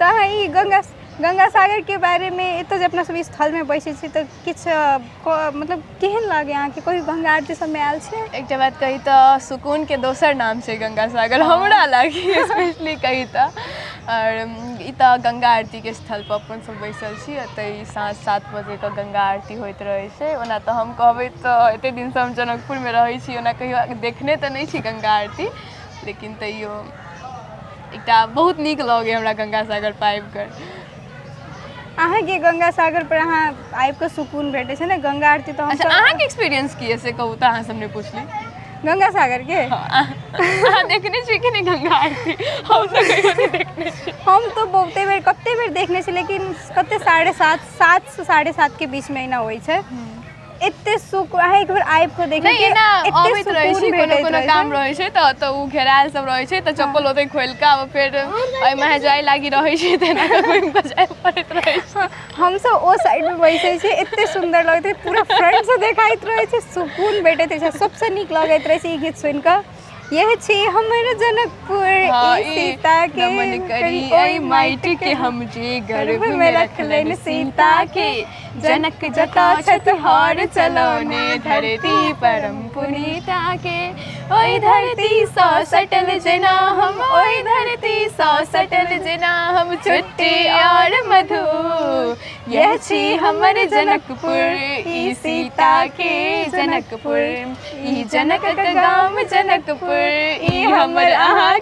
तऽ अहाँ ई गंगा गंगा सागरके बारेमे एतऽ जे अपना सब स्थलमे बैसै छी तऽ किछु मतलब केहन लागैए अहाँके? कोइ गंगा आरती सबमे आयल छै? एकटा बात कही तऽ सुकूनके दोसर नाम छै गंगा सागर, हमरा लागी स्पेशली कही तऽ। आओर ई तऽ गंगा आरतीके स्थलपर अपन सब बैसल छी। एतऽ ई साँझ 7 बजेके गंगा आरती होइत रहै छै। ओना तऽ हम कहबै तऽ एतेक दिनसँ हम जनकपुरमे रहै छी, ओना कहियो देखने तऽ नहि छी गंगा आरती, लेकिन तैयो एकटा बहुत नीक लगैए हमरा गंगा सागर पर आबि कऽ। अहाँके गंगा सागर पर अहाँ आबि कऽ सुकून भेटै छै ने गंगा आरती? तऽ अच्छा, अहाँके एक्सपीरियंस की है से कहू तऽ, अहाँ सब नहि पुछली। गंगा सागर के अहाँ देखने छी कि नहि गंगा आरती? हम तऽ कहियो नहि देखने छी। हम तऽ बहुते बेर, कते बेर देखने छी, लेकिन कते 7:30, 7 से 7:30 के बीचमे एना होइ छै। एते सुख, अहाँ एक बेर आबि कऽ देखियौ नहि कि एना एते अबैत रहै सुकून छी, कोनो भेटैत कोनो रहै काम छै। रहै छै तऽ ओ घेरायल सब रहै छै तऽ चप्पल ओतै खोलि कऽ आब फेर एहिमे जाय लागी रहै छै, तेना कऽ घुमि कऽ जाय पड़ैत रहै छै। हमसब ओ साइडमे बैसै छी, एते सुन्दर लगैत रहै, पूरा फ्रंटसँ देखाइत रहै छै, सुकून भेटैत रहै छै। सबसँ नीक लगैत रहै छै ई गीत सुनि कऽ, यह छी हमर जनकपुर, हँ, ई ई सीता के नमन करी एहि माटि के हम जे गर्भ मे रखलनि सीता के, जनक जतऽ छथि हर चलौने धरती परम पुनीता के, ओहि धरती सँ सटल जेना हम, ओहि धरती सँ सटल जेना हम छुट्टी और मधु, यह छी हमर जनकपुर, ई सीता के जनकपुर, ई जनकक गाम जनकपुर, ई हमर अहाँ।